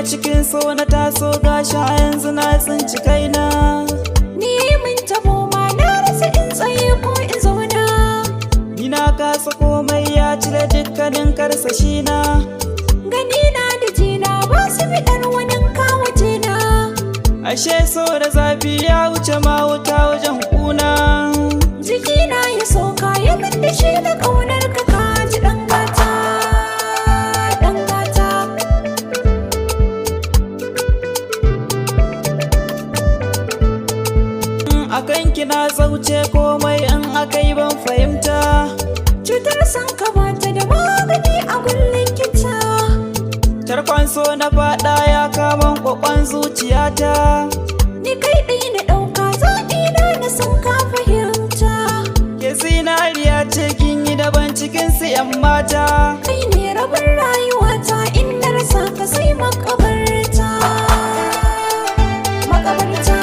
Cikin so na taso, gashi a yanzu na tsinci kaina. Ni mun tabo ma na rasa in tsaye ko in zauna. Ni na kasa komai, ya cire dukkanin karsashi na. Gani na da jina ba su fiɗar wani kawace na. Ashe so da zafi, ya wuce ma wuta wajen kuna. Jiki na ya soka ya min da shi da ƙaunar ka, ka ji ɗan gata, ɗan gata. Akan ki na zauce, komai in akai ban fahimta. Cutar san ka bata da magani a gun likita. Tarkon so na faɗa ya kaman kwakwan zuciyata. Ni kai ɗaya na ɗauka, zaɓi na na san ka fahimta. Ke zinariya ce, kin yi daban cikin su 'yan mata. Kai ne rabin rayuwata, in na rasa ka sai makabarta, makabarta.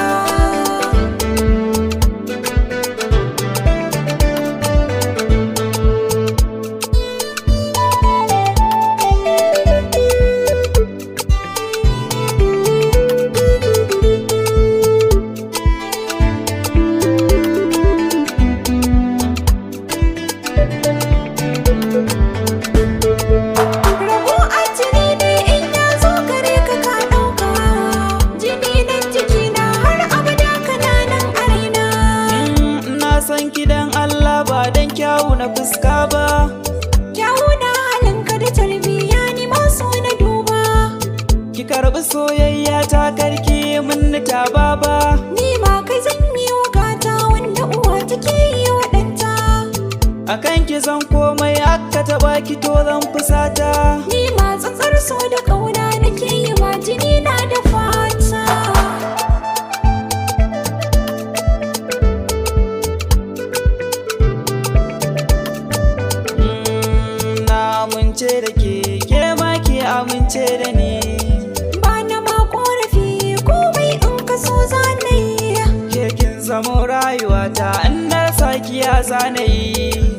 Rabo a jini ne, in ya zo gare ka ka ɗauka. Jini nan jikina, har abada kana nan a raina. Ina son ki dan Allah, ba dan kyawu na fuska ba. Kyawu na halinka da tarbiyya, ni ma so na duba. Ki karbi soyayya ta, karki mun ta baba. Ni ma kai zan yi wa gata wanda uwa take yi wa ɗanta. Akan ki zan komai, aka taba ki to zan fusata. Ni ma tsantsar so da ƙauna nake yi wa jini na da fata. Na amince da ke, ke ma ki amince da ni. Ba na ma ƙorafi, komai in ka so za na yi. Ke kin zamo rayuwata, in na saki ya zana yi.